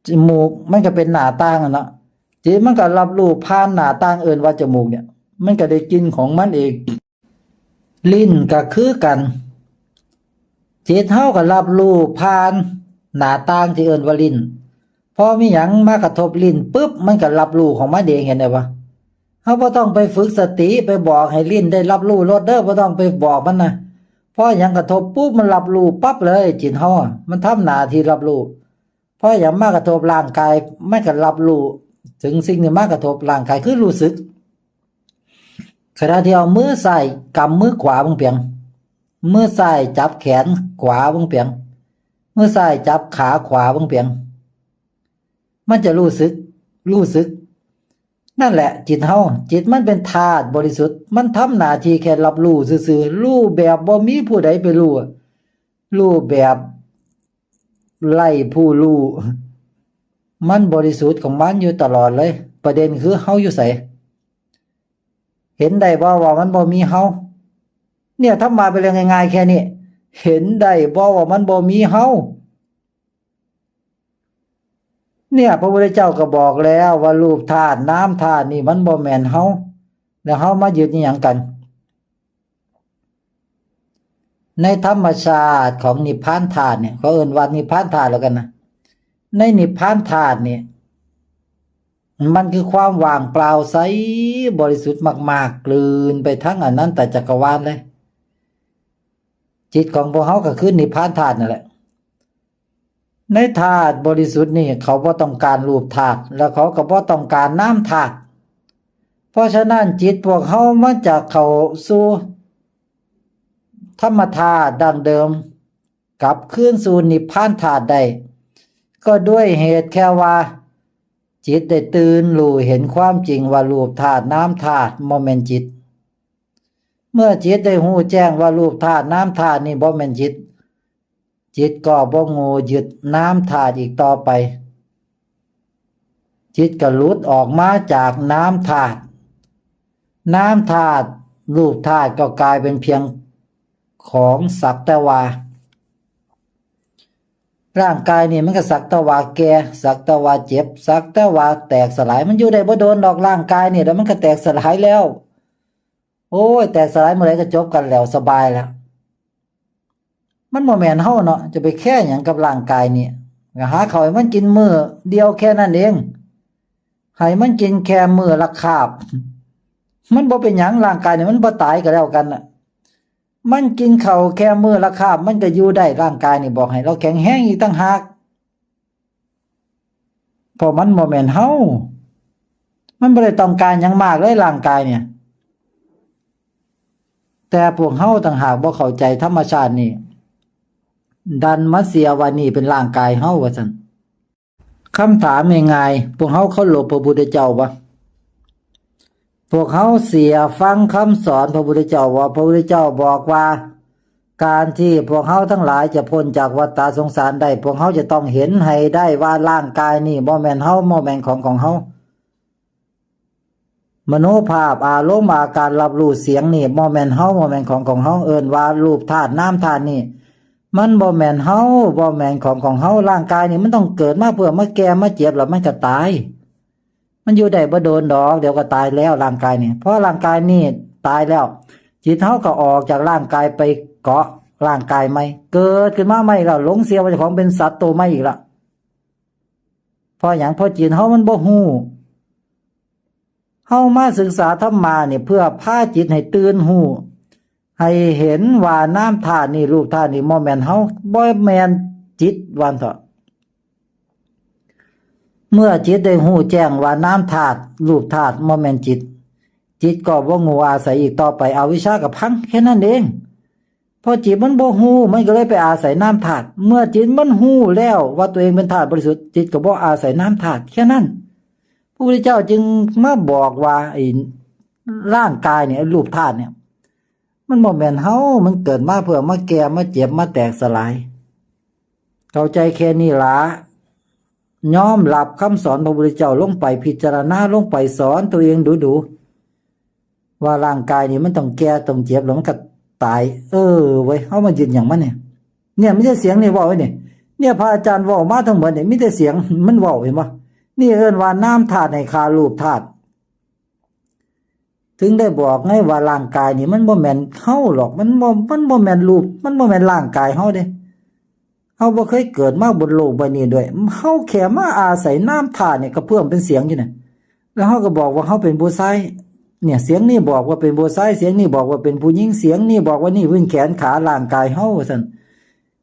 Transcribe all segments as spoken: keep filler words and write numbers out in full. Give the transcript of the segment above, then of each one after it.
จมูกมันก็เป็นหน้าต่างอะเนาะ จิตมันก็รับรู้ผ่านหน้าต่างเอิ้นว่าจมูกเนี่ย มันก็ได้กลิ่นของมันเอง ลิ้นก็คือกัน จิตเฮาก็รับรู้ผ่านหน้าต่างที่เอิ้นว่าลิ้น พอมีหยังมากระทบลิ้นปุ๊บ มันก็รับรู้ของมันเอง เห็นได้บ่ เฮาบ่ต้องไปฝึกสติ ไปบอกให้ลิ้นได้รับรู้รสเด้อ บ่ต้องไปบอกมันนะ พอหยังกระทบปุ๊บ มันรับรู้ปั๊บเลย จิตเฮาอะ มันทำหน้าที่รับรู้ พอหยังมากระทบร่างกาย มันก็รับรู้ถึงสิ่งที่มากระทบร่างกาย คือรู้สึก ขณะที่เอามือซ้ายกำมือขวาเบิ่งเปียง มือซ้ายจับแขนขวาเบิ่งเปียง มือซ้ายจับขาขวาเบิ่งเปียง มันจะรู้สึก รู้สึก นั่นแหละจิตเฮา จิตมันเป็นธาตุบริสุทธิ์ มันทำหน้าที่แค่รับรู้ซื่อๆ รู้แบบบ่มีผู้ใดไปรู้อะ รู้แบบไร้ผู้รู้ มันบริสุทธิ์ของมันอยู่ตลอดเลย ประเด็นคือเฮาอยู่ไส เห็นได้บ่ว่ามันบ่มีเฮา เนี่ย ธรรมะเป็นเรื่องง่ายๆแค่นี้ เห็นได้บ่ว่ามันบ่มีเฮา เนี่ย พระพุทธเจ้าก็บอกแล้วว่ารูปธาตุนามธาตุนี่มันบ่แม่นเฮา แล้วเฮามายึดอิหยังกัน ในธรรมชาติของนิพพานธาตุเนี่ย เขาเอิ้นว่านิพพานธาตุแล้วกันนะ ในนิพพานธาตุเนี่ย มันคือความว่างเปล่าใสบริสุทธิ์มากๆ กลืนไปทั้งอนันตจักรวาลเลย จิตของพวกเฮาก็คือนิพพานธาตุนั่นแหละ ในธาตุบริสุทธิ์นี่เขาบ่ต้องการรูปธาตุ แล้วเขาก็บ่ต้องการนามธาตุ เพราะฉะนั้นจิตพวกเฮามันจะเข้าสู่ธรรมธาตุดั้งเดิม กลับคืนสู่นิพพานธาตุได้ ก็ด้วยเหตุแค่ว่า จิตได้ตื่นรู้เห็นความจริงว่ารูปธาตุนามธาตุบ่แม่นจิต เมื่อจิตได้ฮู้แจ้งว่ารูปธาตุนามธาตุนี่บ่แม่นจิต จิตก็บ่โง่ยึดนามธาตุอีกต่อไป จิตก็หลุดออกมาจากนามธาตุ นามธาตุ รูปธาตุก็กลายเป็นเพียงของสักแต่ว่า ร่างกายนี่มันก็สักแต่ว่าแก่ สักแต่ว่าเจ็บ สักแต่ว่าแตกสลาย มันอยู่ได้บ่โดนดอกร่างกายนี่ แล้วมันก็แตกสลายแล้ว โอ้ย แตกสลายเมื่อไหร่ก็จบกันแล้ว สบายแล้ว มันบ่แม่นเฮาเนาะ จะไปแคร์หยังกับร่างกายนี่ ก็หาข้าวให้มันกินมื้อเดียวแค่นั้นเอง ให้มันกินแค่มื้อละคาบ มันบ่เป็นหยัง ร่างกายนี่มันบ่ตายก็แล้วกันน่ะ มันกินข้าวแค่มื้อละคาบ มันก็อยู่ได้ ร่างกายนี่ บอกให้เราแข็งแรงอีกต่างหาก เพราะมันบ่แม่นเฮา มันบ่ได้ต้องการหยังมากเลยร่างกายเนี่ย แต่พวกเฮาต่างหากบ่เข้าใจธรรมชาตินี่ ดันมาเชื่อว่านี่เป็นร่างกายเฮาว่าซั่น คำถามง่ายๆ พวกเฮาเคารพพระพุทธเจ้าบ่ พวกเฮาเชื่อฟังคำสอนพระพุทธเจ้าบ่ พระพุทธเจ้าบอกว่า การที่พวกเฮาทั้งหลายจะพ้นจากวัฏฏะสงสารได้ พวกเฮาจะต้องเห็นให้ได้ว่าร่างกายนี่บ่แม่นเฮา บ่แม่นของของเฮา มโนภาพ อารมณ์ อาการรับรู้เสียงนี่บ่แม่นเฮา บ่แม่นของของเฮา เอิ้นว่ารูปธาตุนามธาตุนี่ มันบ่แม่นเฮา บ่แม่นของของเฮา ร่างกายนี่มันต้องเกิดมาเพื่อมาแก่มาเจ็บ แล้วมันก็ตาย มันอยู่ได้บ่โดนดอก เดี๋ยวก็ตายแล้วร่างกายนี่ พอร่างกายนี่ตายแล้ว จิตเฮาก็ออกจากร่างกายไปเกาะร่างกายใหม่ เกิดขึ้นมาใหม่แล้ว หลงเชื่อว่าเจ้าของเป็นสัตว์ตัวใหม่อีกละ เพราะหยัง เพราะจิตเฮามันบ่ฮู้ เฮามาศึกษาธรรมะนี่เพื่อพาจิตให้ตื่นฮู้ ให้เห็นว่านามธาตุนี่ รูปธาตุนี่บ่แม่นเฮา บ่แม่นจิต ว่าซั่นเถาะ เมื่อจิตได้ฮู้แจ้งว่านามธาตุ รูปธาตุบ่แม่นจิต จิตก็บ่โง่อาศัยอีกต่อไป อวิชชาก็พัง แค่นั้นเอง เพราะจิตมันบ่ฮู้ มันก็เลยไปอาศัยนามธาตุ เมื่อจิตมันฮู้แล้วว่าตัวเองเป็นธาตุบริสุทธิ์ จิตก็บ่อาศัยนามธาตุ แค่นั้น พระพุทธเจ้าจึงมาบอกว่าไอ้ร่างกายเนี่ย ไอ้รูปธาตุเนี่ย มันบ่แม่นเฮา มันเกิดมาเพื่อมาแก่ มาเจ็บ มาแตกสลาย เข้าใจแค่นี้ละ ยอมรับคำสอนพระพุทธเจ้าลงไป พิจารณาลงไป สอนตัวเองดูๆ ว่าร่างกายนี่มันต้องแก่ ต้องเจ็บ แล้วมันก็ตาย เออเว้ย เฮามายึดหยังมันเนี่ย เนี่ย มันจะเสียงนี่เว้าไว้นี่ เนี่ยพระอาจารย์เว้ามาทั้งหมดเนี่ยมีแต่เสียงมันเว้า เห็นบ่? นี่เอิ้นว่านามธาตุให้ฆ่ารูปธาตุ ถึงได้บอกไงว่าร่างกายนี่มันบ่แม่นเฮาหรอก มันบ่ มันบ่แม่นรูป มันบ่แม่นร่างกายเฮาเด้ เฮาบ่เคยเกิดมาบนโลกใบนี้ด้วย เฮาแค่มาอาศัยนามธาตุนี่กระเพื่อมเป็นเสียงอยู่เนี่ย แล้วเฮาก็บอกว่าเฮาเป็นผู้ชาย เนี่ย เสียงนี่บอกว่าเป็นผู้ชาย เสียงนี่บอกว่าเป็นผู้หญิง เสียงนี่บอกว่านี่เป็นแขนขาร่างกายเฮา ว่าซั่น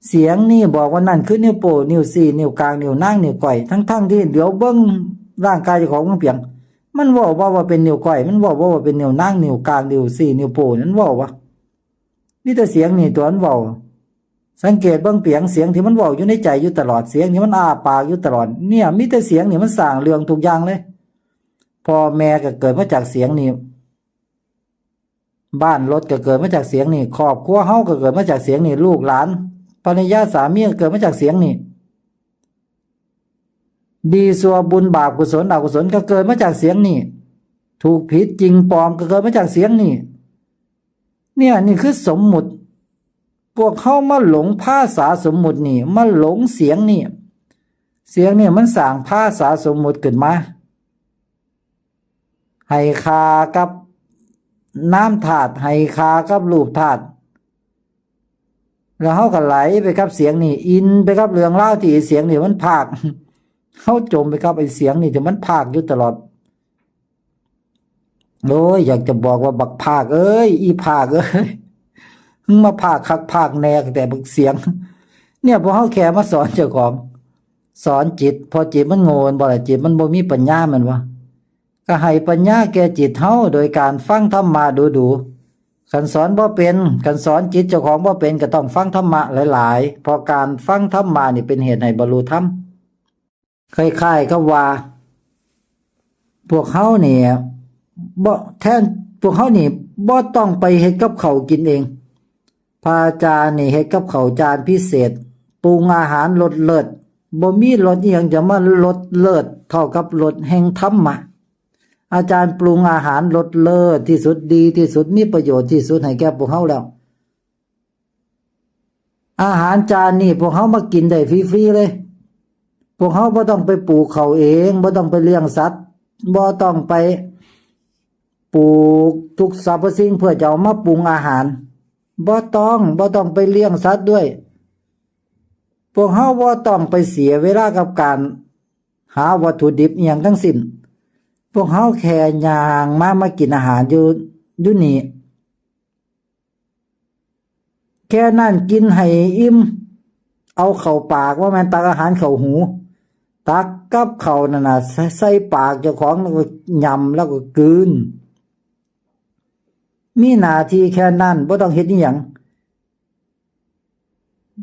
เสียงนี่บอกว่านั่นคือนิ้วโป้ นิ้วชี้ นิ้วกลาง นิ้วนาง นิ้วก้อย ทั้งๆที่เหลียวเบิ่งร่างกายเจ้าของเบิ่งเปียง มันเว้าบ่ว่าเป็นนิ้วก้อย มันเว้าบ่ว่าเป็นนิ้วนาง นิ้วกลาง นิ้วชี้ นิ้วโป้ มันเว้าบ่? มีแต่เสียงนี่ตัวมันเว้า สังเกตเบิ่งเปียง เสียงที่มันเว้าอยู่ในใจอยู่ตลอด เสียงที่มันอ้าปากอยู่ตลอด เนี่ย มีแต่เสียงนี่มันสร้างเรื่องทุกอย่างเลย พ่อแม่ก็เกิดมาจากเสียงนี่ บ้านรถก็เกิดมาจากเสียงนี่ ครอบครัวเฮาก็เกิดมาจากเสียงนี่ ลูกหลาน ภรรยาสามีก็เกิดมาจากเสียงนี่ ดีชั่วบุญบาปกุศลอกุศลก็เกิดมาจากเสียงนี่ ถูกผิดจริงปลอมก็เกิดมาจากเสียงนี่ เนี่ย นี่คือสมมุติ พวกเฮามาหลงภาษาสมมุตินี่ มาหลงเสียงนี่ เสียงนี่มันสร้างภาษาสมมุติขึ้นมา ให้ฆ่ากับนามธาตุ ให้ฆ่ากับรูปธาตุ แล้วเฮาก็ไหลไปกับเสียงนี่ อินไปกับเรื่องราวที่ไอ้เสียงนี่มันพากย์ เฮาจมไปกับไอ้เสียงนี่ที่มันพากย์อยู่ตลอด โอ้ย อยากจะบอกว่าบักพากย์เอ้ย อีพากย์เอ้ย มึงมาพากย์คักพากย์แน่แต่บักเสียง เนี่ย พวกเฮาแค่มาสอนเจ้าของ สอนจิต พอจิตมันโง่แม่นบ่ล่ะ จิตมันบ่มีปัญญาแม่นบ่ ก็ให้ปัญญาแก่จิตเฮาโดยการฟังธรรมะดูๆ คันสอนบ่เป็น คันสอนจิตเจ้าของบ่เป็น ก็ต้องฟังธรรมะหลายๆ เพราะการฟังธรรมะนี่เป็นเหตุให้บรรลุธรรม คล้ายๆกับว่า พวกเฮานี่บ่ แทน พวกเฮานี่บ่ต้องไปเฮ็ดกับข้าวกินเอง พระอาจารย์นี่เฮ็ดกับข้าวจานพิเศษ ปรุงอาหารรสเลิศ บ่มีรสอีหยังจะมารสเลิศเท่ากับรสแห่งธรรมะ อาจารย์ปรุงอาหารรสเลิศที่สุด ดีที่สุด มีประโยชน์ที่สุดให้แก่พวกเฮาแล้ว อาหารจานนี่พวกเฮามากินได้ฟรีๆเลย พวกเฮาบ่ต้องไปปลูกข้าวเอง บ่ต้องไปเลี้ยงสัตว์ บ่ต้องไปปลูกทุกสรรพสิ่งเพื่อจะเอามาปรุงอาหาร บ่ต้อง บ่ต้องไปเลี้ยงสัตว์ด้วย พวกเฮาบ่ต้องไปเสียเวลากับการหาวัตถุดิบอิหยังทั้งสิ้น พวกเฮาแค่ย่างมา มากินอาหารอยู่ อยู่นี่ แค่นั้นกินให้อิ่ม เอาเข้าปาก ว่าแม่นตักอาหารเข้าหู ตักกับข้าวนั่นน่ะ ใส่ ใส่ปากเจ้าของแล้วก็ยำแล้วก็กลืน มีหน้าที่แค่นั้น บ่ต้องเฮ็ดอิหยัง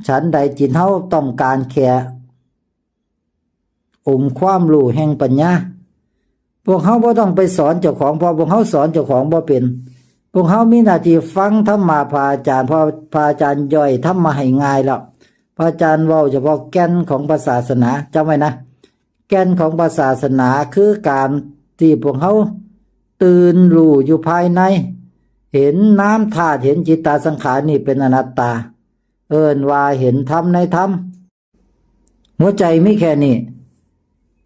ฉันใดจิตเฮาต้องการแค่องค์ความรู้แห่งปัญญา พวกเฮาบ่ต้องไปสอนเจ้าของ เพราะพวกเฮาสอนเจ้าของบ่เป็น พวกเฮามีหน้าที่ฟังธรรมะพระอาจารย์ เพราะพระอาจารย์ย่อยธรรมะให้ง่ายแล้ว พระอาจารย์เว้าเฉพาะแก่นของพระศาสนา จำไว้นะ แก่นของพระศาสนาคือการที่พวกเฮาตื่นรู้อยู่ภายใน เห็นนามธาตุ เห็นจิตตสังขารนี่เป็นอนัตตา เอิ้นว่าเห็นธรรมในธรรม หัวใจมีแค่นี้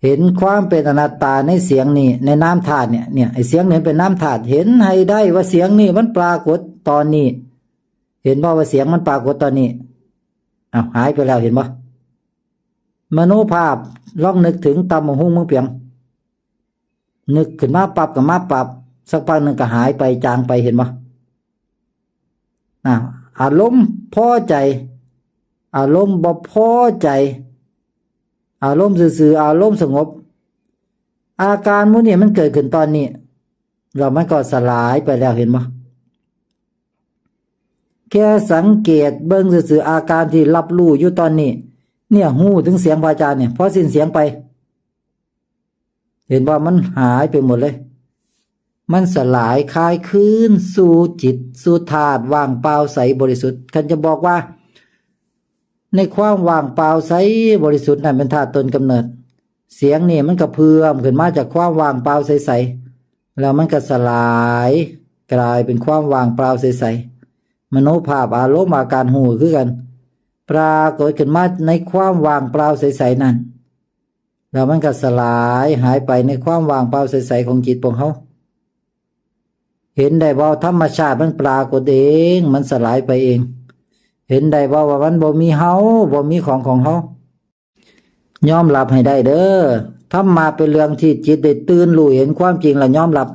เห็นความเป็นอนัตตาในเสียงนี่ ในนามธาตุเนี่ย เนี่ย ไอ้เสียงนี่มันเป็นนามธาตุ เห็นให้ได้ว่าเสียงนี่มันปรากฏตอนนี้ เห็นบ่ว่าเสียงมันปรากฏตอนนี้ อ้าว หายไปแล้ว เห็นบ่? มโนภาพ ลองนึกถึงตำบักหุ่งเมืองเปียง นึกขึ้นมาปั๊บก็มาปั๊บ สักพักหนึ่งก็หายไป จางไป เห็นบ่? อ่ะ อารมณ์พอใจ อารมณ์บ่พอใจ อารมณ์ซื่อๆ อารมณ์สงบ อาการหมู่นี้มันเกิดขึ้นตอนนี้ แล้วมันก็สลายไปแล้ว เห็นบ่? แค่สังเกตเบิ่งซื่อๆ อาการที่รับรู้อยู่ตอนนี้ เนี่ย ฮู้ถึงเสียงพระอาจารย์เนี่ย พอสิ้นเสียงไป เห็นว่ามันหายไปหมดเลย มันสลายคลายคืนสู่จิตสู่ธาตุว่างเปล่าใสบริสุทธิ์ คันจะบอกว่า ในความว่างเปล่าใสบริสุทธิ์นั่นเป็นธาตุต้นกำเนิด เสียงนี่มันก็เพิ่มขึ้นมาจากความว่างเปล่าใสๆ แล้วมันก็สลายกลายเป็นความว่างเปล่าใสๆ มโนภาพ อารมณ์ อาการฮู้คือกัน ปรากฏขึ้นมาในความว่างเปล่าใสๆนั่น แล้วมันก็สลายหายไปในความว่างเปล่าใสๆของจิตของเฮา เห็นได้บ่ ธรรมชาติมันปรากฏเอง มันสลายไปเอง เห็นได้บ่ว่ามันบ่มีเฮา บ่มีของของเฮา ยอมรับให้ได้เด้อ ธรรมะเป็นเรื่องที่จิตได้ตื่นรู้เห็นความจริงแล้วยอมรับ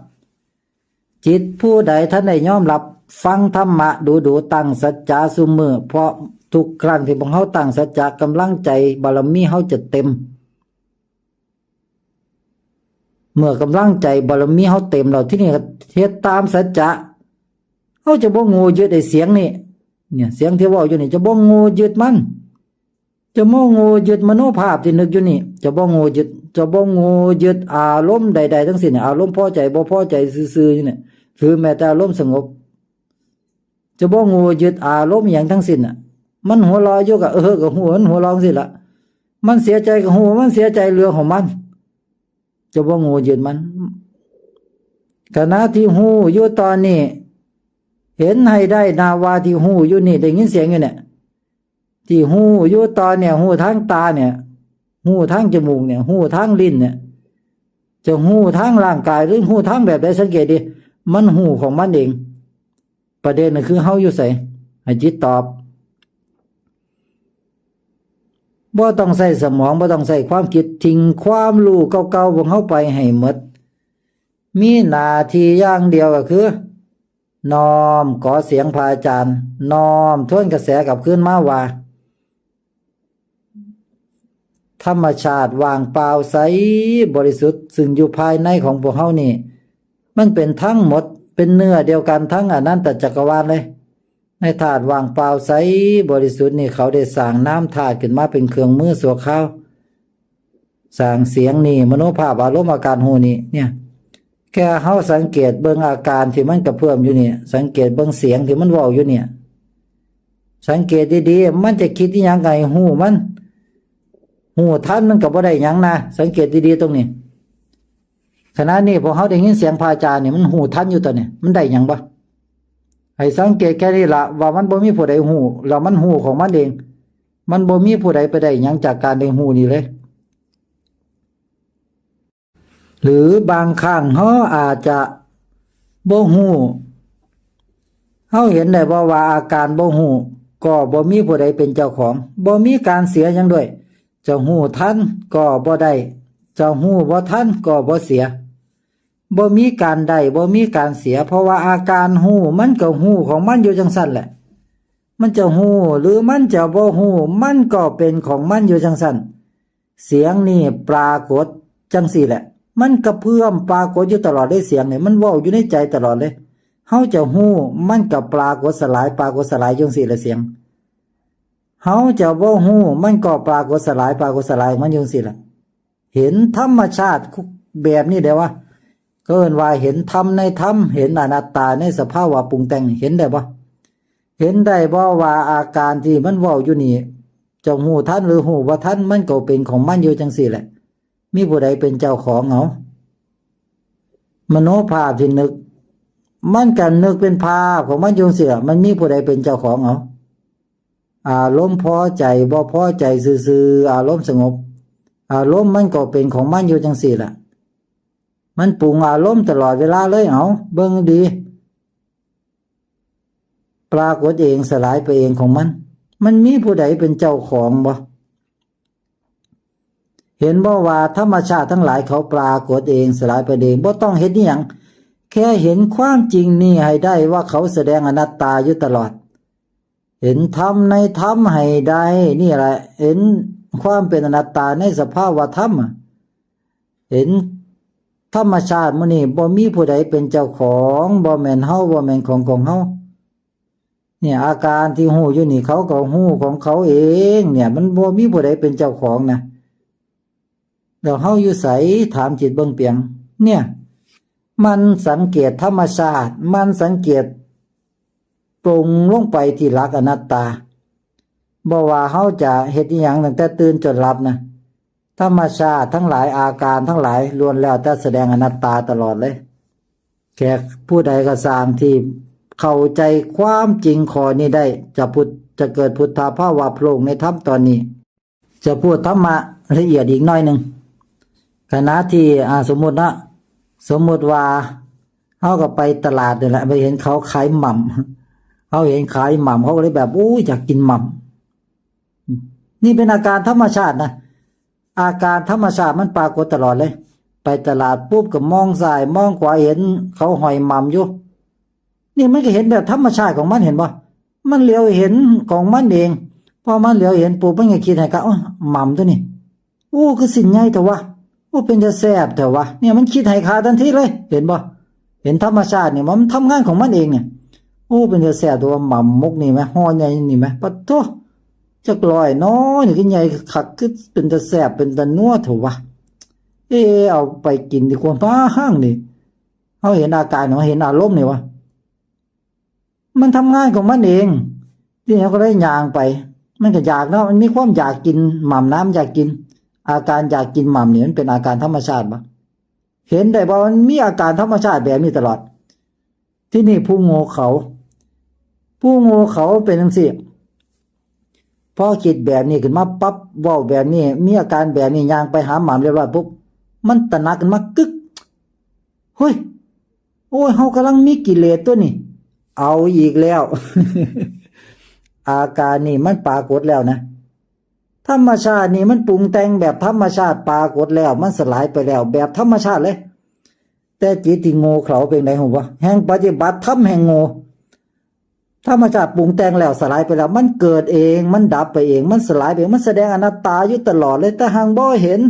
จิตผู้ใดท่านได้ยอมรับ ฟังธรรมะดูๆ ตั้งสัจจะซุมื้อ เพราะทุกครั้งที่พวกเฮาตั้งสัจจะ กำลังใจบารมีเฮาจะเต็ม เมื่อกำลังใจบารมีเฮาเต็มแล้ว ทีนี้ก็เฮ็ดตามสัจจะ เฮาจะบ่โง่ยึดไอ้เสียงนี่ เนี่ย เสียงที่เว้าอยู่นี่ จะบ่โง่ยึดมัน จะบ่โง่ยึดมโนภาพที่นึกอยู่นี่ จะบ่โง่ยึด จะบ่โง่ยึดอารมณ์ใดๆทั้งสิ้นเนี่ย อารมณ์พอใจบ่พอใจซื่อๆอยู่เนี่ย หรือแม้แต่อารมณ์สงบ จะบ่โง่ยึดอารมณ์อิหยังทั้งสิ้นน่ะ มันหัวเราะอยู่ก็ เออ ก็ฮู้มันหัวเราะจั่งซี้ละ มันเสียใจก็ฮู้มันเสียใจเรื่องของมัน จะบ่โง่ยึดมัน ขณะที่ฮู้อยู่ตอนนี้ เห็นให้ได้นะว่าที่ฮู้อยู่นี่ ได้ยินเสียงอยู่เนี่ย ที่ฮู้อยู่ตอนเนี่ย ฮู้ทางตาเนี่ย ฮู้ทางจมูกเนี่ย ฮู้ทางลิ้นเนี่ย จะฮู้ทางร่างกายหรือฮู้ทางแบบใด สังเกตดิ มันฮู้ของมันเอง ประเด็นน่ะคือเฮาอยู่ไส ให้จิตตอบ บ่ต้องใช้สมอง บ่ต้องใช้ความคิด ทิ้งความรู้เก่าๆของเฮาไปให้หมด มีหน้าที่อย่างเดียวก็คือ น้อมขอเสียงพระอาจารย์ น้อมทวนกระแสกลับคืนมาว่า ธรรมชาติว่างเปล่าใสบริสุทธิ์ ซึ่งอยู่ภายในของพวกเฮานี่ มันเป็นทั้งหมด เป็นเนื้อเดียวกันทั้งอนันตจักรวาลเลย ในธาตุว่างเปล่าใสบริสุทธิ์นี่ เขาได้สร้างนามธาตุขึ้นมาเป็นเครื่องมือชั่วคราว สร้างเสียงนี่ มโนภาพ อารมณ์ อาการฮู้นี่ เนี่ย แค่เฮาสังเกตเบิ่งอาการที่มันกระเพื่อมอยู่เนี่ย สังเกตเบิ่งเสียงที่มันเว้าอยู่เนี่ย สังเกตดีๆ มันจะคิดอิหยังก็ให้ฮู้มัน ฮู้ทันมันก็บ่ได้หยังนะ สังเกตดีๆตรงนี้ ขณะนี้พวกเฮาได้ยินเสียงพระอาจารย์นี่ มันฮู้ทันอยู่ตอนนี้ มันได้หยังบ่ ให้สังเกตแค่นี้ละ ว่ามันบ่มีผู้ใดฮู้ แล้วมันฮู้ของมันเอง มันบ่มีผู้ใดไปได้หยังจากการได้ฮู้นี่เลย หรือบางครั้งเฮาอาจจะบ่ฮู้ เฮาเห็นได้บ่ว่าอาการบ่ฮู้ก็บ่มีผู้ใดเป็นเจ้าของ บ่มีการเสียหยังด้วย จะฮู้ทันก็บ่ได้ จะฮู้บ่ทันก็บ่เสีย บ่มีการได้ บ่มีการเสีย เพราะว่าอาการฮู้มันก็ฮู้ของมันอยู่จั่งซั้นแหละ มันจะฮู้หรือมันจะบ่ฮู้ มันก็เป็นของมันอยู่จั่งซั้น เสียงนี่ปรากฏจั่งซี้แหละ มันกระเพื่อมปรากฏอยู่ตลอดเลย เสียงนี่มันเว้าอยู่ในใจตลอดเลย เฮาจะฮู้มันก็ปรากฏสลาย ปรากฏสลายอยู่จั่งซี้แหละเสียง เฮาจะบ่ฮู้มันก็ปรากฏสลาย ปรากฏสลายของมันอยู่จั่งซี้แหละ เห็นธรรมชาติแบบนี้ได้วะ ก็เอิ้นว่าเห็นธรรมในธรรม เห็นอนัตตาในสภาวะปรุงแต่งนี่ เห็นได้บ่ เห็นได้บ่ว่าอาการที่มันเว้าอยู่นี่ จะฮู้ทันหรือฮู้บ่ทัน มันก็เป็นของมันอยู่จั่งซี้แหละ มีผู้ใดเป็นเจ้าของเอา มโนภาพที่นึก มันก็นึกเป็นภาพของมันอยู่จั่งซี้แหละ มันมีผู้ใดเป็นเจ้าของเอา อารมณ์พอใจบ่พอใจซื่อๆ อารมณ์สงบ อารมณ์มันก็เป็นของมันอยู่จั่งซี้แหละ มันปรุงอารมณ์ตลอดเวลาเลย เอา เบิ่งดี ปรากฏเองสลายไปเองของมัน มันมีผู้ใดเป็นเจ้าของบ่ เห็นบ่ว่าธรรมชาติทั้งหลายเขาปรากฏเองสลายไปเอง บ่ต้องเฮ็ดอิหยัง แค่เห็นความจริงนี่ให้ได้ว่าเขาแสดงอนัตตาอยู่ตลอด เห็นธรรมในธรรมให้ได้ นี่แหละ เห็นความเป็นอนัตตาในสภาวะธรรมอะ เห็นธรรมชาติมื้อนี้บ่มีผู้ใดเป็นเจ้าของ บ่แม่นเฮา บ่แม่นของของเฮา เนี่ย อาการที่ฮู้อยู่นี่ เขาก็ฮู้ของเขาเอง เนี่ย มันบ่มีผู้ใดเป็นเจ้าของนะ แล้วเฮาอยู่ไส ถามจิตเบิ่งเปียง เนี่ย มันสังเกตธรรมชาติ มันสังเกตปลงลงไปที่หลักอนัตตา บ่ว่าเฮาจะเฮ็ดอิหยังตั้งแต่ตื่นจนหลับนะ ธรรมชาติทั้งหลาย อาการทั้งหลาย ล้วนแล้วแต่แสดงอนัตตาตลอดเลย แขกผู้ใดก็ตามที่ เข้าใจความจริงข้อนี้ได้ จะพุทธ จะเกิดพุทธาภาวะโพร่งในธรรมตอนนี้ จะพูดธรรมะละเอียดอีกหน่อยหนึ่ง ขณะที่ อ่า สมมุตินะ สมมุติว่า เฮาก็ไปตลาดนี่แหละ ไปเห็นเขาขายหม่ำ เขาเห็นขายหม่ำ เขาก็เลยแบบ โอ้ย อยากกินหม่ำ นี่เป็นอาการธรรมชาตินะ อาการธรรมชาติมันปรากฏตลอดเลย ไปตลาดปุ๊บก็มองซ้ายมองขวา เห็นเขาห้อยหม่ำอยู่ นี่มันก็เห็นแบบธรรมชาติของมัน เห็นบ่ มันเหลียวเห็นของมันเอง พอมันเหลียวเห็นปุ๊บ มันก็คิดให้กะ โอ้ย หม่ำตัวนี้ โอ้ คือสิ้นใหญ่แท้วะ โอ้ เป็นตาแซ่บแท้วะ เนี่ยมันคิดให้กะทันทีเลย เห็นบ่ เห็นธรรมชาติเนี่ย มันทำงานของมันเองเนี่ย โอ้ เป็นตาแซ่บแท้วะ หม่ำมกนี่แหม ห่อใหญ่นี่แหม ปะโถ จักร้อยน้อ นี่คือใหญ่คัก คือเป็นตาแซ่บ เป็นตานัวแท้วะ เออ เอาไปกินดีกว่า บ้าห้างนี่ เฮาเห็นอาการ เฮาเห็นอารมณ์นี่วะ มันทำงานของมันเอง ทีนี้เฮาก็เลยย่างไป มันก็อยากเนาะ มันมีความอยากกินหม่ำนะ มันอยากกิน อาการอยากกินหม่ำนี่มันเป็นอาการธรรมชาติบ่ เห็นได้บ่ มันมีอาการธรรมชาติแบบนี้ตลอด ทีนี้ผู้โง่เขลา ผู้โง่เขลาเป็นจั่งซี้ พอคิดแบบนี้ขึ้นมาปั๊บ เว้าแบบนี้ มีอาการแบบนี้ ย่างไปหาหม่ำเรียบร้อยปุ๊บ มันตระหนักขึ้นมากึก เฮ้ย โอ้ย เฮากำลังมีกิเลสตัวนี้ เอาอีกแล้ว อาการนี่มันปรากฏแล้วนะ ธรรมชาตินี่มันปรุงแต่งแบบธรรมชาติปรากฏแล้ว มันสลายไปแล้ว แบบธรรมชาติเลย แต่จิตที่โง่เขลาเป็นไงฮู้บ่ แฮ่งปฏิบัติธรรมแฮ่งโง่ ธรรมชาติปรุงแต่งแล้วสลายไปแล้ว มันเกิดเอง มันดับไปเอง มันสลายไปเอง มันแสดงอนัตตาอยู่ตลอดเลย แต่หากบ่เห็น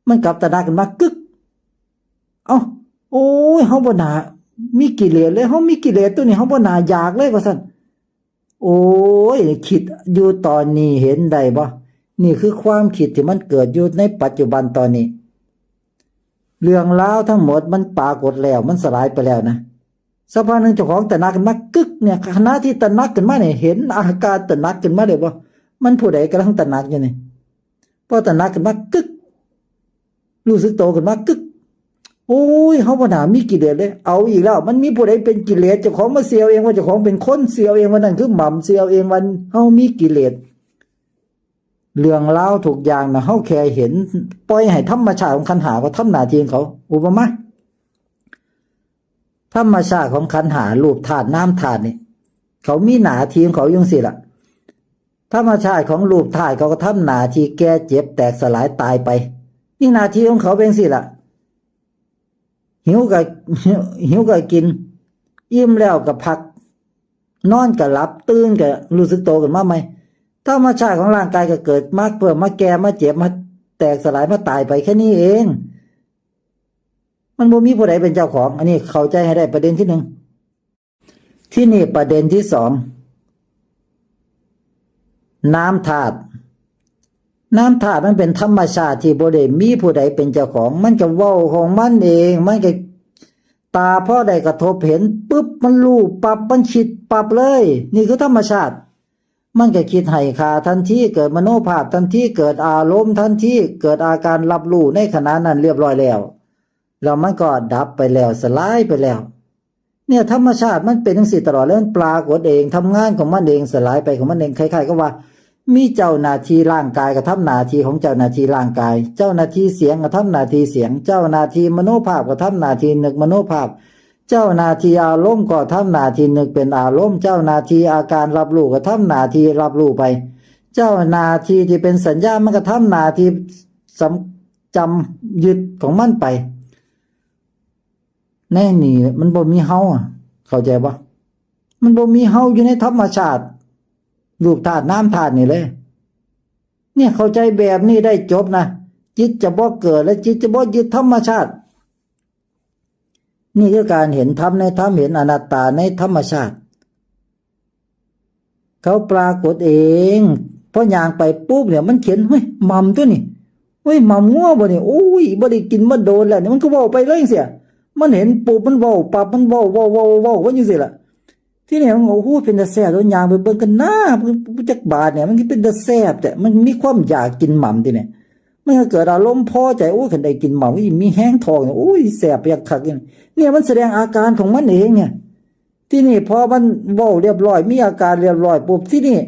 มันกลับตระหนักขึ้นมากึก เอ้า โอ้ย เฮาบ่น่ามีกิเลสเลย เฮามีกิเลสตัวนี้ เฮาบ่น่าอยากเลย ว่าซั่น โอ้ย คิดอยู่ตอนนี้เห็นได้บ่ นี่คือความคิดที่มันเกิดอยู่ในปัจจุบันตอนนี้ เรื่องราวทั้งหมดมันปรากฏแล้ว มันสลายไปแล้วนะ สักพักหนึ่งเจ้าของตระหนักขึ้นมากึกเนี่ย ขณะที่ตระหนักขึ้นมาเนี่ย เห็นอาการตระหนักขึ้นมาเลยบ่ มันผู้ใดกำลังตระหนักอยู่นี่ พอตระหนักขึ้นมากึก รู้สึกโตขึ้นมากึก โอ้ย เฮาบ่น่ามีกิเลสเลย เอาอีกแล้ว มันมีผู้ใดเป็นกิเลส เจ้าของมาเสียวเองว่าเจ้าของเป็นคน เสียวเองว่านั่นคือหม่ำ เสียวเองว่าเฮามีกิเลส เรื่องราวทุกอย่างนะ เฮาแค่เห็น ปล่อยให้ธรรมชาติของขันธ์ห้าเขาทำหน้าที่ของเขา อุปมา ธรรมชาติของขันธ์ห้า รูปธาตุ นามธาตุนี่ เขามีหน้าที่ของเขาอยู่จั่งซี้ล่ะ ธรรมชาติของรูปธาตุเขาก็ทำหน้าที่แก่ เจ็บ แตก สลาย ตายไป นี่หน้าที่ของเขาเป็นจั่งซี้ล่ะ หิวก็ หิวก็กิน อิ่มแล้วก็พัก นอนก็หลับ ตื่นก็รู้สึกโตขึ้นมาใหม่ ธรรมชาติของร่างกายก็เกิดมาเพื่อมาแก่ มาเจ็บ มาแตกสลาย มาตายไปแค่นี้เอง มันบ่มีผู้ใดเป็นเจ้าของ อันนี้เข้าใจให้ได้ประเด็นที่หนึ่ง ที่นี่ประเด็นที่สอง นามธาตุ นามธาตุมันเป็นธรรมชาติที่บ่ได้มีผู้ใดเป็นเจ้าของ มันก็เว้าของมันเอง มันก็ ตาพอได้กระทบเห็นปุ๊บ มันรู้ปั๊บ มันคิดปั๊บเลย นี่คือธรรมชาติ มันก็คิดให้ค่าทันที เกิดมโนภาพทันที เกิดอารมณ์ทันที เกิดอาการรับรู้ในขณะนั้นเรียบร้อยแล้ว แล้วมันก็ดับไปแล้ว สลายไปแล้ว เนี่ย ธรรมชาติมันเป็นจั่งซี้ตลอดเลย มันปรากฏเอง ทำงานของมันเอง สลายไปของมันเอง คล้ายๆกับว่า มีเจ้าหน้าที่ร่างกายก็ทำหน้าที่ของเจ้าหน้าที่ร่างกาย เจ้าหน้าที่เสียงก็ทำหน้าที่เสียง เจ้าหน้าที่มโนภาพก็ทำหน้าที่นึกมโนภาพ เจ้าหน้าที่อารมณ์ก็ทำหน้าที่นึกเป็นอารมณ์ เจ้าหน้าที่อาการรับรู้ก็ทำหน้าที่รับรู้ไป เจ้าหน้าที่ที่เป็นสัญญามันก็ทำหน้าที่สำ จำยึดของมันไป ในนี่มันบ่มีเฮาอะ เข้าใจบ่ มันบ่มีเฮาอยู่ในธรรมชาติ รูปธาตุนามธาตุนี่เลย เนี่ย เข้าใจแบบนี้ได้จบนะ จิตจะบ่เกิดและจิตจะบ่ยึดธรรมชาติ นี่คือการเห็นธรรมในธรรม เห็นอนัตตาในธรรมชาติ เขาปรากฏเอง พอย่างไปปุ๊บเนี่ย มันเห็น เฮ้ย หม่ำตัวนี่ เฮ้ย หม่ำงัวบ่นี่ โอ้ย บ่ได้กินมาโดนแล้วนี่ มันก็เว้าไปเลยจั่งซี้ มันเห็นปุ๊บ มันเว้าปั๊บ มันเว้า เว้า เว้า เว้า เว้าอยู่จั่งซี้ล่ะ ทีนี้มัน โอ้โห เป็นตาแซ่บ แล้วย่างไปเบิ่งกันนะ มันจักบาทเนี่ย มันเป็นตาแซ่บ แต่มันมีความอยากกินหม่ำทีเนี่ย มันก็เกิดอารมณ์พอใจ โอ้ย คันได้กินหม่ำ โอ้ย มีแฮงท้องเนี่ย โอ้ย แซ่บอยากคักเนี่ย เนี่ย มันแสดงอาการของมันเองเนี่ย ทีนี้พอมันเว้าเรียบร้อย มีอาการเรียบร้อยปุ๊บ ทีนี้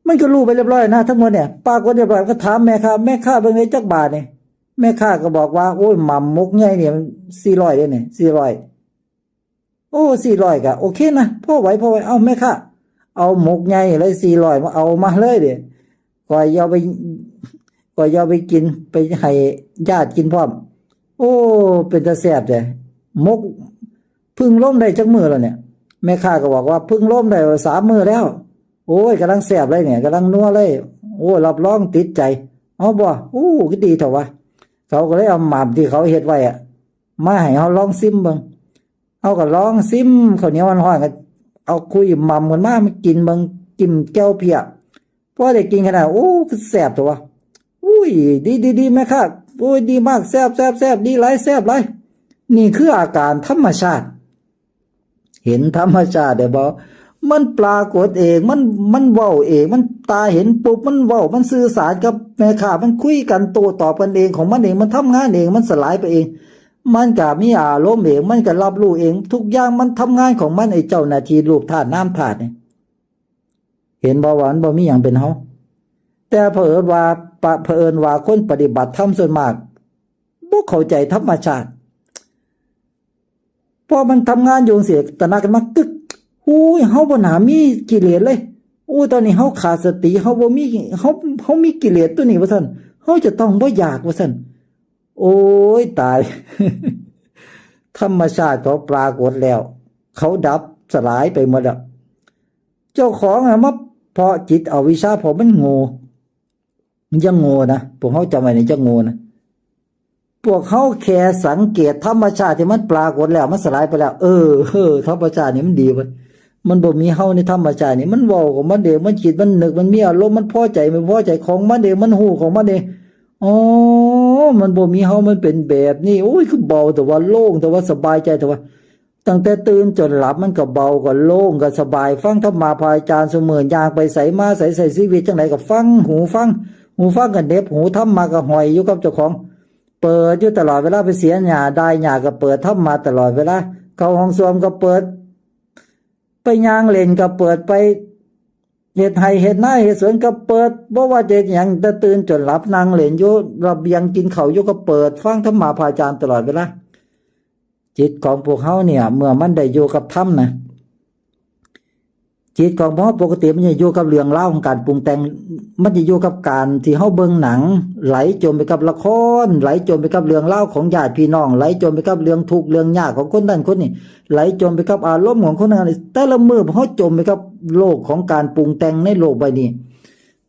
มันก็รู้ไปเรียบร้อยนะ ทั้งหมดเนี่ย ปรากฏเรียบร้อย ก็ถามแม่ค้า แม่ค้า เบิ่งได้จักบาทนี่ แม่ค้าก็บอกว่า โอ้ย หม่ำหมกใหญ่เนี่ยมันสี่ร้อยเด้เนี่ย สี่ร้อย โอ้ สี่ร้อย ก็โอเคนะ พอไหว พอไหว เอ้า แม่ค้า เอาหมกใหญ่เลย สี่ร้อย มา เอามาเลยเด้ ข้อยเอาไป ข้อยเอาไปกิน ไปให้ญาติกินพร้อม โอ้ เป็นตาแซ่บแท้ หมก ผึ่งลมได้จักมื้อแล้วเนี่ย แม่ค้าก็บอกว่าผึ่งลมได้สามมื้อแล้ว โอ้ย กำลังแซ่บเลยเนี่ย กำลังนัวเลย โอ้ รับรองติดใจ เอาบ่ โอ้ ก็ดีเถอะวะ เขาก็เลยเอาหม่ำที่เขาเฮ็ดไว้อะ มาให้เฮาลองซิมเบิ่ง เฮาก็ลองซิมข้าวเหนียวฮ้อนๆ ก็เอาคุยหม่ำกันมา มากินเบิ่ง จิ้มแจ่วเพี้ย พอได้กินขนาด โอ้ คือแซ่บเถอะวะ อุ้ย ดี ดี ดี แม่ค้า โอ้ย ดีมาก แซ่บ แซ่บ แซ่บ ดีหลาย แซ่บหลาย นี่คืออาการธรรมชาติ เห็นธรรมชาติได้บ่ มันปรากฏเอง มัน มันเว้าเอง มันตาเห็นปุ๊บ มันเว้า มันสื่อสารกับแม่ค้า มันคุยกันโต้ตอบกันเองของมันเอง มันทำงานเอง มันสลายไปเอง มันก็มีอารมณ์เอง มันก็รับรู้เอง ทุกอย่างมันทำงานของมัน ไอ้เจ้าหน้าที่รูปธาตุนามธาตุนี่ เห็นบ่ว่ามันบ่มีหยังเป็นเฮา แต่เผอิญว่า ปะ เผอิญว่าคนปฏิบัติธรรมส่วนมาก บ่เข้าใจธรรมชาติ พอมันทำงานอยู่จั่งซี้ ตระหนักขึ้นมา กึก โอ้ย เฮาบ่น่ามีกิเลสเลย โอ้ย ตอนนี้เฮาขาดสติ เฮาบ่มี เฮา เฮามีกิเลสตัวนี้ว่าซั่น เฮาจะต้องบ่อยากว่าซั่น โอ้ย ตาย ธรรมชาติเขาปรากฏแล้ว เขาดับสลายไปหมดแล้ว เจ้าของน่ะมาเพาะจิตอวิชชา เพราะมันโง่ มันยังโง่นะ พวกเฮาจำไว้นี่ ยังโง่นะ พวกเฮาแค่สังเกตธรรมชาติที่มันปรากฏแล้ว มันสลายไปแล้ว เออ เออ ธรรมชาตินี่มันดีเว้ย มันบ่มีเฮาในธรรมชาตินี่ มันเว้าของมันเอง มันคิด มันนึก มันมีอารมณ์ มันพอใจ มันพอใจของมันเอง มันฮู้ของมันเอง อ๋อ มันบ่มีเฮา มันเป็นแบบนี้ โอ้ย คือเบาแต่ว่าโล่ง แต่ว่าสบายใจแต่ว่า ตั้งแต่ตื่นจนหลับมันก็เบา ก็โล่ง ก็สบาย ฟังธรรมะพระอาจารย์ซุมื้อ ย่างไปไสมาไส ใช้ชีวิตจั่งใดก็ฟัง หูฟัง หูฟังก็เหน็บหู ธรรมะก็ห้อยอยู่กับเจ้าของ เปิดอยู่ตลอดเวลา ไปเสียหญ้าดายหญ้าก็เปิดธรรมะตลอดเวลา เข้าห้องส้วมก็เปิด ไปย่างเล่นก็เปิด ไปเฮ็ดไร่เฮ็ดนาเฮ็ดสวนก็เปิด บ่ว่าจะเฮ็ดหยัง แต่ตื่นจนหลับนั่งเล่นอยู่ระเบียงกินข้าวอยู่ก็เปิด ฟังธรรมะพระอาจารย์ตลอดเวลา จิตของพวกเฮาเนี่ย เมื่อมันได้อยู่กับธรรมนะ จิตของพวกเฮาปกติมันจะอยู่กับเรื่องราวของการปรุงแต่ง มันจะอยู่กับการที่เฮาเบิ่งหนัง ไหลจมไปกับละคร ไหลจมไปกับเรื่องราวของญาติพี่น้อง ไหลจมไปกับเรื่องทุกข์เรื่องยากของคนนั้นคนนี้ ไหลจมไปกับอารมณ์ของคนนั้น แต่ละมื้อพวกเฮาจมไปกับโลกของการปรุงแต่งในโลกใบนี้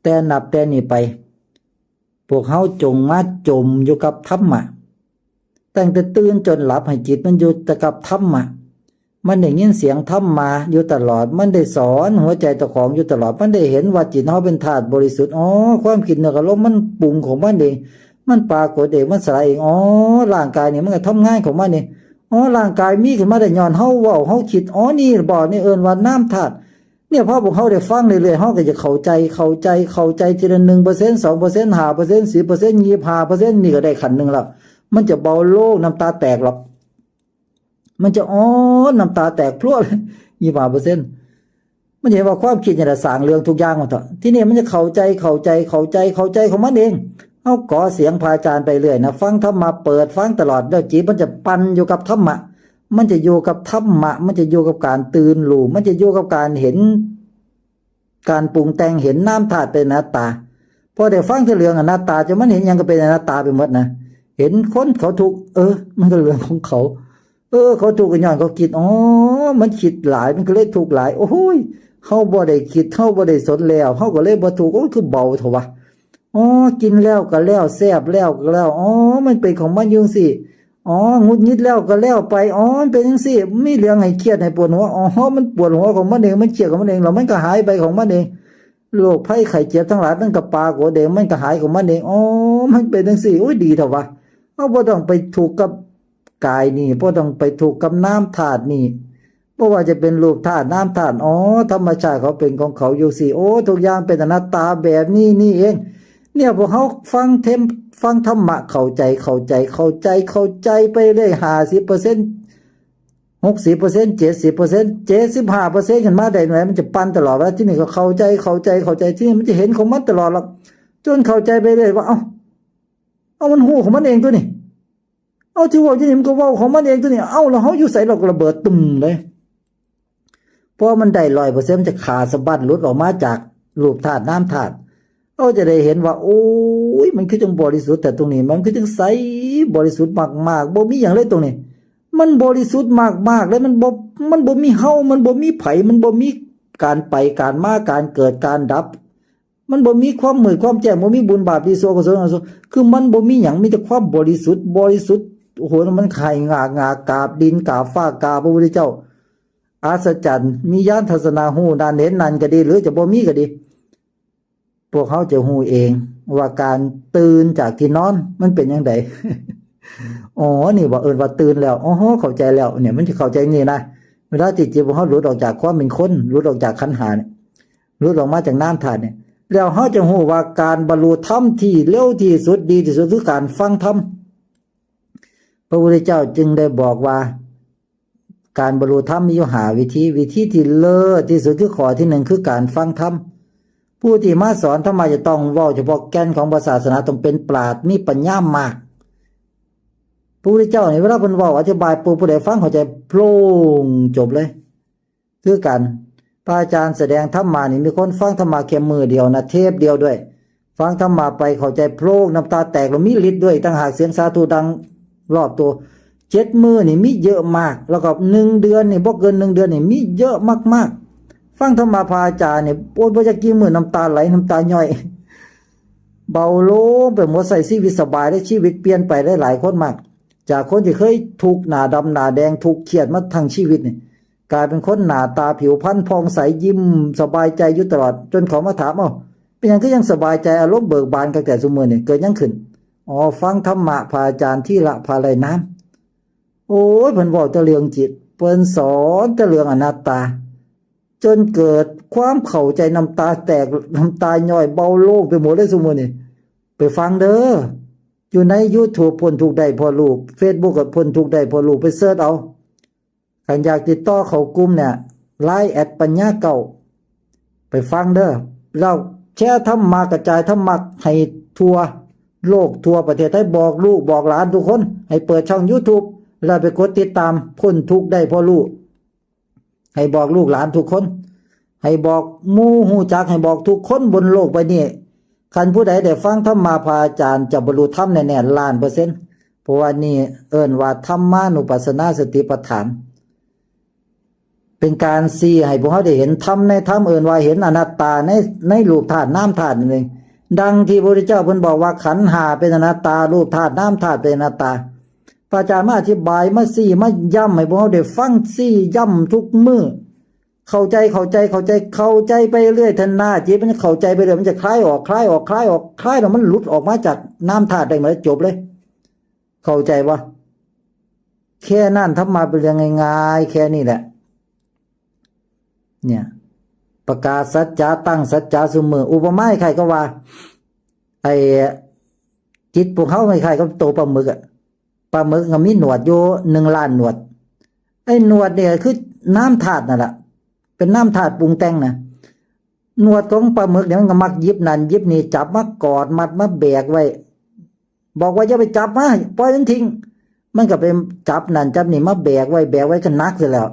แต่นับแต่นี้ไป พวกเฮาจงมาจมอยู่กับธรรมะ ตั้งแต่ตื่นจนหลับให้จิตมันอยู่แต่กับธรรมะ มันได้ยินเสียงธรรมะอยู่ตลอด มันได้สอนหัวใจเจ้าของอยู่ตลอด มันได้เห็นว่าจิตเฮาเป็นธาตุบริสุทธิ์ อ๋อ ความคิดนึกอารมณ์มันปรุงของมันเอง มันปรากฏเอง มันสลายเอง อ๋อ ร่างกายนี่มันก็ทำงานของมันเอง อ๋อ ร่างกายมีขึ้นมาได้ย้อนเฮาเว้า เฮาคิด อ๋อ นี่บ่ นี่เอิ้นว่านามธาตุ เนี่ย พอพวกเฮาได้ฟังเรื่อยๆ เฮาก็จะเข้าใจ เข้าใจ เข้าใจทีละ หนึ่งเปอร์เซ็นต์ สองเปอร์เซ็นต์ ห้าเปอร์เซ็นต์ สิบเปอร์เซ็นต์ ยี่สิบห้าเปอร์เซ็นต์ นี่ก็ได้ขั้นหนึ่งแล้ว มันจะเบาโลง น้ำตาแตกหรอก มันจะ อ๋อ น้ำตาแตกพรวดเลย ยี่สิบห้าเปอร์เซ็นต์ มันจะเห็นว่าความคิดนี่แหละสร้างเรื่องทุกอย่างมาเถาะ ทีนี้มันจะเข้าใจ เข้าใจ เข้าใจ เข้าใจของมันเอง เฮาขอเสียงพระอาจารย์ไปเรื่อยนะ ฟังธรรมะ เปิดฟังตลอด แล้วจิตมันจะปั่นอยู่กับธรรมะ มันจะอยู่กับธรรมะ มันจะอยู่กับการตื่นรู้ มันจะอยู่กับการเห็น การปรุงแต่ง เห็นนามธาตุเป็นอนัตตา พอได้ฟังแต่เรื่องอนัตตา จนมันเห็นหยังก็เป็นอนัตตาไปหมดนะ เห็นคนเขาทุกข์ เออ มันก็เรื่องของเขา เออ เขาทุกข์ก็ย้อนเขาคิด อ๋อ มันคิดหลาย มันก็เลยทุกข์หลาย โอ้ย เฮาบ่ได้คิด เฮาบ่ได้สนแล้ว เฮาก็เลยบ่ทุกข์ โอ้ย คือเบาเถาะวะ อ๋อ กินแล้วก็แล้ว แซ่บแล้วก็แล้ว อ๋อ มันเป็นของมันอยู่จั่งซี้ อ๋อ หงุดหงิดแล้วก็แล้วไป อ๋อ มันเป็นจั่งซี้ มีเรื่องให้เครียดให้ปวดหัว อ๋อ มันปวดหัวของมันเอง มันเครียดของมันเอง แล้วมันก็หายไปของมันเอง โรคภัยไข้เจ็บทั้งหลาย มันก็ปรากฏเอง มันก็หายของมันเอง อ๋อ มันเป็นจั่งซี้ โอ้ย ดีเถาะวะ เฮาบ่ต้องไปทุกข์กับกายนี่ บ่ต้องไปทุกข์กับนามธาตุนี่ บ่ว่าจะเป็นรูปธาตุ นามธาตุ อ๋อ ธรรมชาติเขาเป็นของเขาอยู่จั่งซี้ โอ้ ทุกอย่างเป็นอนัตตาแบบนี้นี่เอง เนี่ย พวกเฮาฟังเทม ฟังธรรมะเข้าใจ เข้าใจ เข้าใจ เข้าใจไปเรื่อย ห้าสิบเปอร์เซ็นต์ หกสิบเปอร์เซ็นต์ เจ็ดสิบเปอร์เซ็นต์ เจ็ดสิบห้าเปอร์เซ็นต์ ขึ้นมาได้หน่อย มันจะปั่นตลอดเวลา ที่นี่ก็เข้าใจ เข้าใจ เข้าใจ ที่นี่มันจะเห็นของมันตลอดหรอก จนเข้าใจไปเลยว่า เอ้า เอา มันฮู้ของมันเองตัวนี้ เอา ที่เว้าอยู่นี่มันก็เว้าของมันเองตัวนี้ เอา แล้วเฮาอยู่ไส เราก็ระเบิดตึมเลย เพราะมันได้ร้อยเปอร์เซ็นต์ มันจะขาดสะบั้นหลุดออกมาจากรูปธาตุนามธาตุ เฮาจะได้เห็นว่า โอ้ย มันคือจังบริสุทธิ์ แต่ตรงนี้ มันคือจังใส บริสุทธิ์มากๆ บ่มีหยังเลยตรงนี้ มันบริสุทธิ์มากๆ เลย มันบ่ มันบ่มีเฮา มันบ่มีไผ มันบ่มีการไป การมา การเกิด การดับ มันบ่มีความมืดความแจ้ง บ่มีบุญบาปดีชั่ว กุศลอกุศล คือมันบ่มีหยัง มีแต่ความบริสุทธิ์ บริสุทธิ์ โอ้โห มันไข่งากงากราบดิน กราบฟ้า กราบพระพุทธเจ้า อัศจรรย์ มีญาณทัศนะฮู้นั่นเห็นนั่นก็ดี หรือจะบ่มีก็ดี พวกเขาจะฮู้เอง ว่าการตื่นจากที่นอนมันเป็นจั่งใด อ๋อ นี่บ่เอิ้นว่าตื่นแล้ว อ๋อ เข้าใจแล้ว เนี่ย มันจะเข้าใจนี่นะ เวลาที่จิตของเขาหลุดออกจากความเป็นคน หลุดออกจากขันธ์ห้าเนี่ย หลุดออกมาจากนามธาตุเนี่ย แล้วเขาจะฮู้ว่าการบรรลุธรรมที่เร็วที่สุด ดีที่สุด คือการฟังธรรม พระพุทธเจ้าจึงได้บอกว่า การบรรลุธรรมมีอยู่ห้าวิธี วิธีที่เลิศที่สุดคือข้อที่หนึ่ง คือการฟังธรรม ผู้ที่มาสอนธรรมะจะต้องเว้าเฉพาะแก่นของพระศาสนา ต้องเป็นปราชญ์ มีปัญญามาก พระพุทธเจ้านี่ เวลาเพิ่นเว้าอธิบายปุ๊บ ผู้ใดฟังเข้าใจโพล่ง จบเลย คือกัน พระอาจารย์แสดงธรรมะนี่ มีคนฟังธรรมะแค่มื้อเดียวนะ เทปเดียวด้วย ฟังธรรมะไปเข้าใจโพล่ง น้ำตาแตก แล้วมีฤทธิ์ด้วย ต่างหาก เสียงสาธุดังรอบตัว เจ็ดมื้อนี่มีเยอะมาก แล้วก็หนึ่งเดือนนี่ บ่เกินหนึ่งเดือนนี่มีเยอะมากๆ ฟังธรรมะพระอาจารย์นี่ โอ๊ย บ่จักกี่มื้อ น้ำตาไหล น้ำตาย่อย เบาลงไปหมด ใช้ชีวิตสบาย และชีวิตเปลี่ยนไปหลายๆคนมาก จากคนที่เคยทุกข์หน้าดำหน้าแดง ทุกข์เครียดมาทั้งชีวิตนี่ กลายเป็นคนหน้าตาผิวพรรณผ่องใส ยิ้มสบายใจอยู่ตลอด จนเขามาถาม เอ้า เป็นหยังคือยังสบายใจ อารมณ์เบิกบานตั้งแต่ซุมื้อนี่ เกิดหยังขึ้น อ๋อ ฟังธรรมะพระอาจารย์ธีระ พาลัยนาม โอ้ย เพิ่นเว้าแต่เรื่องจิต เพิ่นสอนแต่เรื่องอนัตตา จนเกิดความเข้าใจ น้ำตาแตก น้ำตาย่อย เบาโล่งไปหมดเลยซุมื้อนี่ ไปฟังเด้อ อยู่ใน YouTube พ้นทุกข์ได้เพราะลูก Facebook ก็พ้นทุกข์ได้เพราะลูก ไปเสิร์ชเอา คันอยากติดต่อเข้ากลุ่มเนี่ย ไลน์ แอด ปัญญาเก้า ไปฟังเด้อ แล้วแชร์ธรรมะ กระจายธรรมะให้ทั่วโลก ทั่วประเทศไทย บอกลูกบอกหลานทุกคน ให้เปิดช่อง YouTube แล้วไปกดติดตาม พ้นทุกข์ได้เพราะลูก ให้บอกลูกหลานทุกคน ให้บอกหมู่ฮู้จัก ให้บอกทุกคนบนโลกใบนี้ คันผู้ใดได้ฟังธรรมะพระอาจารย์ จะบรรลุธรรมแน่ๆ ล้านเปอร์เซ็นต์ เพราะว่านี่เอิ้นว่าธรรมานุปัสสนาสติปัฏฐาน เป็นการชี้ให้พวกเขาได้เห็นธรรมในธรรม เอิ้นว่าเห็นอนัตตาใน ในรูปธาตุนามธาตุนั่นเอง ดังที่พระพุทธเจ้าเพิ่นบอกว่าขันธ์ห้าเป็นอนัตตา รูปธาตุนามธาตุเป็นอนัตตา พระอาจารย์มาอธิบาย มาชี้ มาย้ำให้พวกเขาได้ฟัง ชี้ย้ำทุกมื้อ เข้าใจ เข้าใจ เข้าใจ เข้าใจไปเรื่อย เถอะนะ จิตมันเข้าใจไปเรื่อย มันจะคลายออก คลายออก คลายออก คลายแล้วมันหลุดออกมาจากนามธาตุได้หมด จบเลย เข้าใจบ่ แค่นั้น ธรรมะเป็นเรื่องง่ายๆ แค่นี้แหละ เนี่ย ประกาศสัจจะ ตั้งสัจจะซุมื้อ อุปมาคล้ายๆ กับว่า ไอ้จิตพวกเขาคล้ายๆ กับตัวปลาหมึกอะ ปลาหมึกก็มีหนวดอยู่หนึ่งล้านหนวด ไอ้หนวดเนี่ยคือนามธาตุนั่นแหละ เป็นนามธาตุปรุงแต่งนะ หนวดของปลาหมึกเนี่ยมันก็มักหยิบนั่นหยิบนี่ จับมากอดมัดมาแบกไว้ บอกว่าอย่าไปจับมา ปล่อยมันทิ้ง มันก็ไปจับนั่นจับนี่มาแบกไว้ แบกไว้ก็หนักเสียแล้ว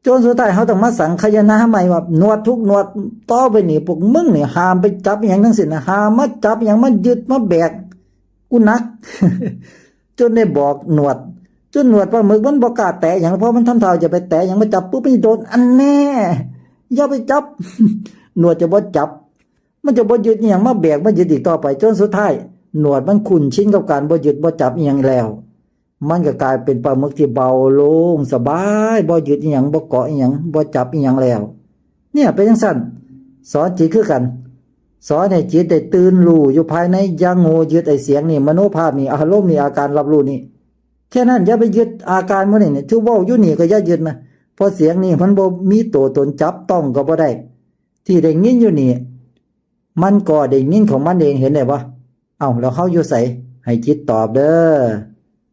จนสุดท้ายเขาต้องมาสังคายนาใหม่ว่า หนวดทุกหนวด ต่อไปนี่พวกมึงนี่ห้ามไปจับอิหยังทั้งสิ้นนะ ห้ามมาจับอิหยัง มายึดมาแบก กูหนัก จนได้บอกหนวด จนหนวดปลาหมึกมันบ่กล้าแตะหยัง เพราะมันทำท่าจะไปแตะหยัง มาจับปุ๊บมันโดน อันแน่ อย่าไปจับ หนวดจะบ่จับ มันจะบ่ยึดอิหยังมาแบกมายึดอีกต่อไป จนสุดท้าย หนวดมันคุ้นชินกับการบ่ยึดบ่จับอิหยังแล้ว มันก็กลายเป็นปลาหมึกที่เบาโล่งสบาย บ่ยึดอิหยัง บ่เกาะอิหยัง บ่จับอิหยังแล้ว เนี่ยเป็นจั่งซั้น สอนจิตคือกัน สอนให้จิตได้ตื่นรู้อยู่ภายใน อย่าโง่ยึดไอ้เสียงนี่ มโนภาพนี่ อารมณ์นี่ อาการรับรู้นี่ แค่นั้น อย่าไปยึดอาการหมู่นี่ นี่ ที่เว้าอยู่นี่ก็อย่ายึดนะ เพราะเสียงนี่มันบ่มีตัวตนจับต้องก็บ่ได้ ที่ได้ยินอยู่นี่ มันก็ได้ยินของมันเอง เห็นได้บ่ เอ้า แล้วเฮาอยู่ไส ให้จิตตอบเด้อ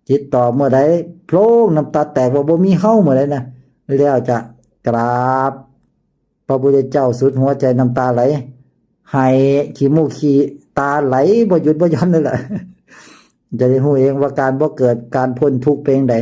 จิตต่อเมื่อใด โพลง น้ำตาแตก ว่าบ่มีเฮาเมื่อใดนะ แล้วจะกราบพระพุทธเจ้าสุดหัวใจ น้ำตาไหล ไห้ ขี้มูกขี้ตาไหลบ่หยุดบ่หย่อนเลยล่ะ จะได้รู้เองว่าการบ่เกิด การพ้นทุกข์เป็นจั่งใด